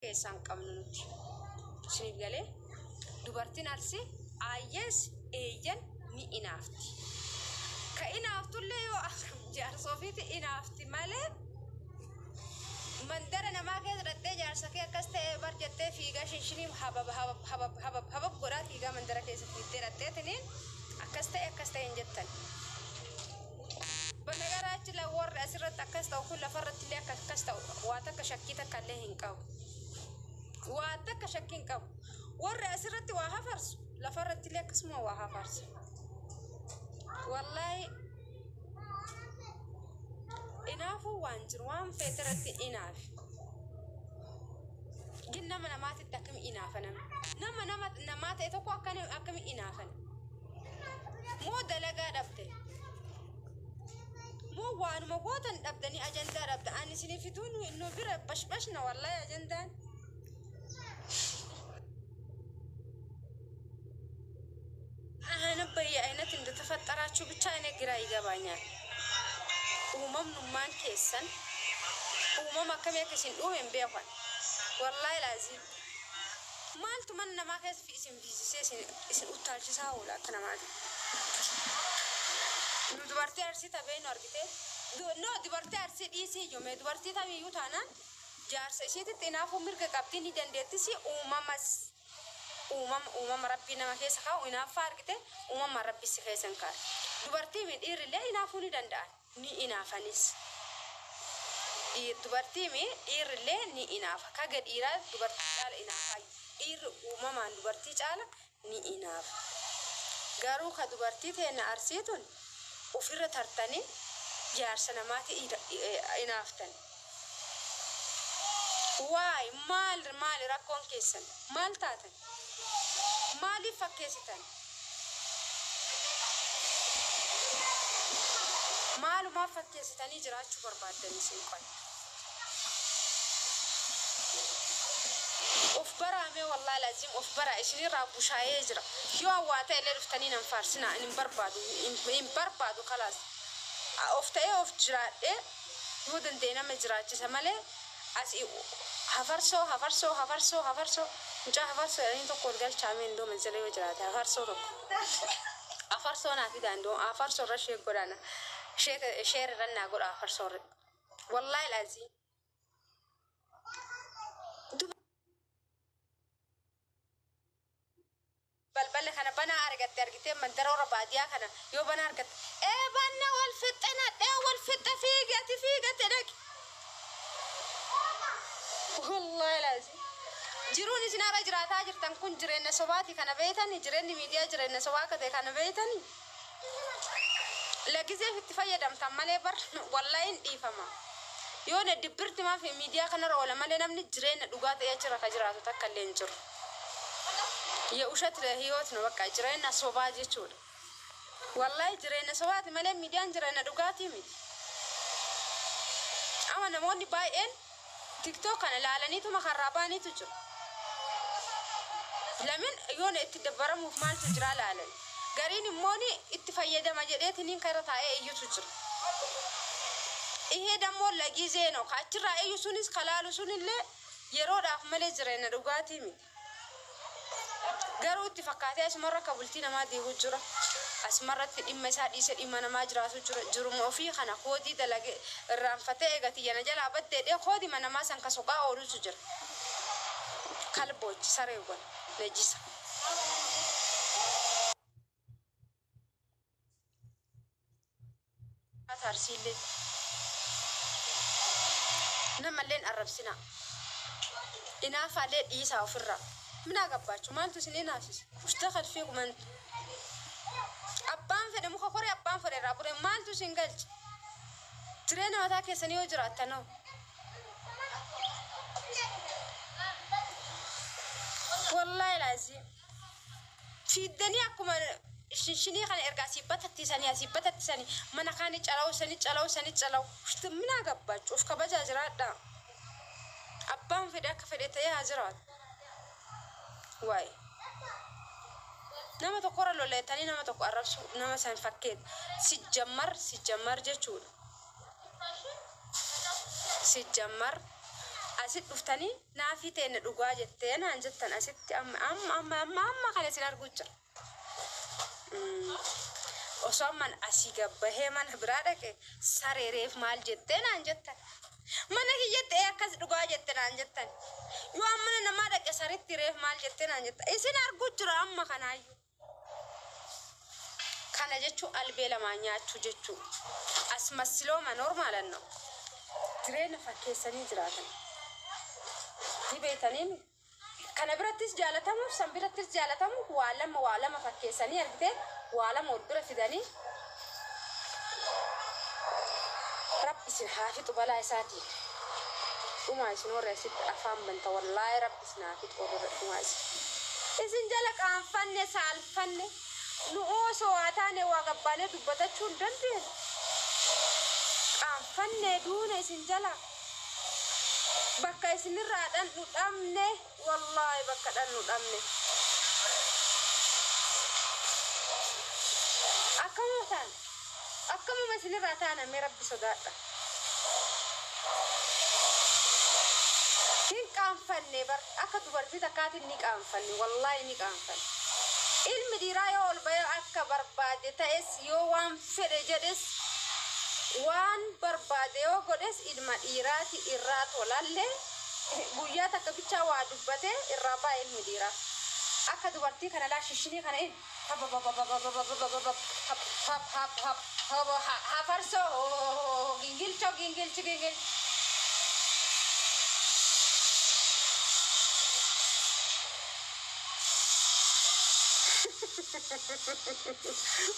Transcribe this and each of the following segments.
Keessaa hin qabnu nuti. Isiniif galee? Dubartiin Arsii aayyees eeyyan ni inaafti. Ka inaaftullee yoo akkam jaarsa ofiiti inaafti malee mandara namaa keessa dhaqxee jaarsa kee akkas ta'e bar jettee fiigaa shinshinii habab habab habab habab habab godhaa fiigaa mandara keessa fiiddee dhaqxeetiniin akkas ta'e akkas ta'e hin jettan. Banagaraachila warri asirratti akkas ta'u kun lafarratti illee akka akkas ta'u waa takka shakkii takka illee hin qabu. Waa takka shakkii hin qabu. Warri asirratti waa hafarsu lafarratti illee akkasuma waa hafarsa. Wallaahi inaafuu waan jiru waan feete irratti inaafi. Gin nama namaatitti akkami inaafa namni? Nama nama namaa ta'e tokko akkami akkami inaafan? Moo dalagaa dhabde? Moo waanuma gootan dhabdanii ajandaa dhabda? Ani isinii fiduu nu nu bira bashbashna wallaahi ajandaan. አሁን በየአይነት እንደተፈጠራችሁ ብቻ እኔ ግራ ይገባኛል። Uumamnummaan keessan uumama akkamii akka isin uume hin beekan. Wallaahi laazim. Maaltu mana namaa keessa fi isin fiisisee isin isin uttaalchisaa oola akka namaati. Nu dubartii Arsii tabee nu argite. No, dubartii Arsii dhiisii iyyuu mee dubartii tamiyyuu taanaan jaarsa isheetitti inaafuu mirga qabdii ni dandeettisi uumamas. Uumama uumama rabbii nama keessa kaa'u inaaffaa argite uumama rabbi si keessa hin kaa'e. Dubartii mi dhiirrillee inaafuu ni danda'an ni inaafanis. Dubartii mi dhiirrillee ni inaafa. Kaga dhiiraa dubartii caala inaafaa. Dhiirri uumamaan dubartii caala ni inaafa. Garuu ka dubartii teenna Arsii tun ofirra tartanii jaarsa namaati inaaftan. Waay maal maali rakkoon keessan? Maal taatan? Maaliif fakkeessitan? Maalumaaf fakkeessitanii jiraachuu barbaaddan isin qoy? Of baraamee wallaahi laziim of baraa isinirraa bushaayee jira. Yoo waa ta'e illee dhuftanii nan faarsinaa hin barbaadu hin barbaadu kalaas. Of ta'ee of jiraadhee yoo danda'e nama jiraachisa malee asii hafarsoo hafarsoo hafarsoo hafarsoo mucaa hafarsoo jedhanii tokko ol galchaamee indoo manzila yoo jiraate hafarsoo tokko. Hafarsoo naa fidaa indoo hafarsoo irra shee godhana sheer irra naa godha hafarsoo irra. Wallaahi laziim. Balbala kana banaa argatte argitee mandara warra baadiyyaa kana yoo banaa argatte ee banna wal fixxe nadhee wal fixxe fiigi ati fiigate dhaqi. Wallaahi laazim. Jiruun isin har'a jiraataa jirtan kun jireenya sobaati kana beeytani jireenyi miidiyaa jireenya sobaa akka ta'e kana beeytani. Lagizeef itti fayyadamtan malee bar wallaahi hin dhiifama. Yoo na dibbirti maaf miidiyaa kanarra oola malee namni jireenya dhugaa ta'ee achirra ka jiraatu takka illee hin jiru. የውሸት ህይወት ነው። በቃ jireenya sobaa jechuudha. Wallahi jireenya sobaati malee miidiyaan jireenya dhugaatii miti. Amma namoonni baay'een TikTok kana ilaalaniituma karraa ba'aniitu jiru. Lamin yoona itti dabbaramuuf maaltu jira laalan. Gariin immoo itti fayyadama jedheetiniin karra taa'ee iyyutu jira. ይሄ ደግሞ ለጊዜ ነው። ከachirraa iyyu sunis kalaalu sunillee yeroodhaaf malee jireenya dhugaatii miti. Garuu itti fakkaatee asumarra akka bultii namaa diiguu jira. Asumarratti dhimma isaa dhiise dhimma namaa jiraatu jira. Jiruma ofii kana koodii dalage irraanfatee eegati yana jalaa baddeedhee koodii namaa san ka soqaa oolutu jira. Kalboochi sareewwan najisa. Arsiillee namalleen arrabsinaa. Inaafaallee dhiisaa ofirraa. ምን አገባችሁ? Maaltu isin inaafsisa? Ushtaqal fiikum antu. Abbaan fedhe muka koree abbaan fedhe irraa buree maaltu isin galche? Jireenya mataa keessanii yoo jiraattan hoo? Wallaahi laazim. Fiiddanii akkuma shinshinii kana erga asii batattisanii asii batattisanii mana kaanii calawsanii calawsanii calaw. ምን አገባችሁ? Of kabajaa jiraadhaa. Abbaan fedhe akka fedhe ta'ee haa jiraatu. Waay. Nama tokkorra loleettanii nama tokko arrabsu nama san fakkeet sijjammar sijjammar jechuudha. Sijjammar Asit dhuftanii naafii teenne dhugaa jettee naan jettan asitti amma amma amma amma amma kana isin arguu jira. Osoo amman asii gabbahee mana biraa dhaqe sareereef maal jettee naan jettan. Mana kiyyatti ee akkas dhugaa jette naan jettan. Yoo mana namaa dhaqe saritti reef maal jettee naan jettan. Isin arguu jira amma kanaayyuu. Kana jechuun albee lamaan nyaachuu jechuu. Asmassiloo manoor maalan ነው. Jireenya fakkeessanii jiraatan. Ni beektanii kana birattis jaalatamuuf san birattis jaalatamuuf waa lama fakkeessanii argitee waa lama wal bira fidanii. Rabbi isin haa fixu balaa isaatiin. Dhumaa isin warra asitti afaan banta, wallaahi rabbi isin haa fixu warra dhumaa isin. Isin jala qaanfanne saalfanne, nu osoo waa taane waa gabbaanee dubbatachuu hin dandeenyu. Qaanfanne duune isin jala. Bakka isinirraa dhandhu dhabne, wallaahi bakka dhandhu dhabne. Akkamuma taana? Akkamuma isinirraa taana? Mee rabbi sodaadha. Hin qaanfanne bar, akka dubartii takkaatiin ni qaanfanne, wallaahi ni qaanfanne. Ilmi dhiiraa yoo ol bahee akka barbaade ta'es, yoo waan fedhe jedhes, waan barbaade yoo godhes, ilma dhiiraati irraa tolallee guyyaa takka bichaa waa dubbate irraa ba'a ilmi dhiiraa. Akka dubartii kana laa shishinii kana in hafarsoo gingilchoo gingilchi gingil.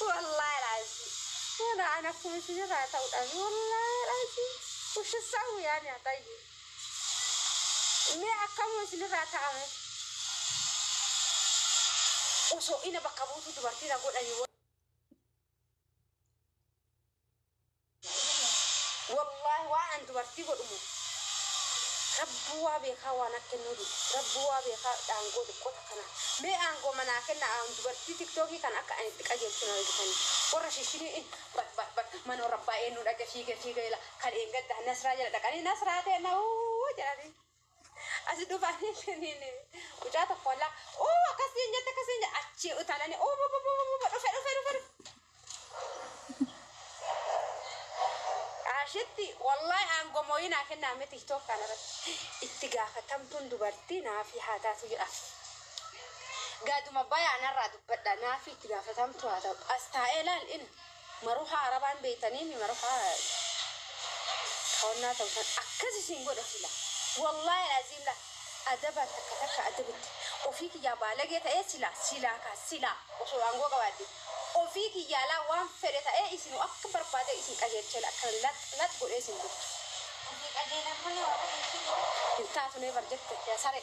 والله العظيم وانا اكون شجرة تعود، والله العظيم وش اسوي يعني؟ طيب mee akkamuma isinirraa ta'ame osoo ina bakka buutu dubartii na godhanii, wallahi waan an dubartii godhumu rabbuu waa beekaa, waan akka inni godhu rabbuu waa beekaa. Aangoo xiqqoo kana mee aangoo manaa kenna, aan dubartii Tiktookii kan akka ani itti qajeelchu na argitanii. Warra shishinii bat bat bat mana warra abbaa eenyu dhaqe fiige fiige ila kan eeggadda Nasraa jala dhaqanii Nasraa ta'e na uu jedhanii asi dhufanii mucaa tokko wallaa uu akkasiin jette akkasiin jette achi utaalanii uu dhufe dhufe dhufe dhufe. Ashitti wallahi aangoo mooyii naa kennaa mee TikTok kana irratti itti gaafatamtuun dubartii naafi haa taatu jedha. Gaaduma bayaanarraa dubbadha, naafi itti gaafatamtu haa ta'u. As taa'ee laal in maruhaa arabaan beeytanii mi maruhaa kawannaa ta'u san akkas isin godha sila. Wallahi laziim la adaba takka takka adabitti ofii kiyyaa baalagee ta'ee sila silaa kaa silaa osoo aangoo qabaadde ofii kiyyaa laa waan fedhe ta'ee isin akka barbaade isin qajeelchee akka lat lat godhee isin bulchu. Hin taatu nee bar jette yaa sare.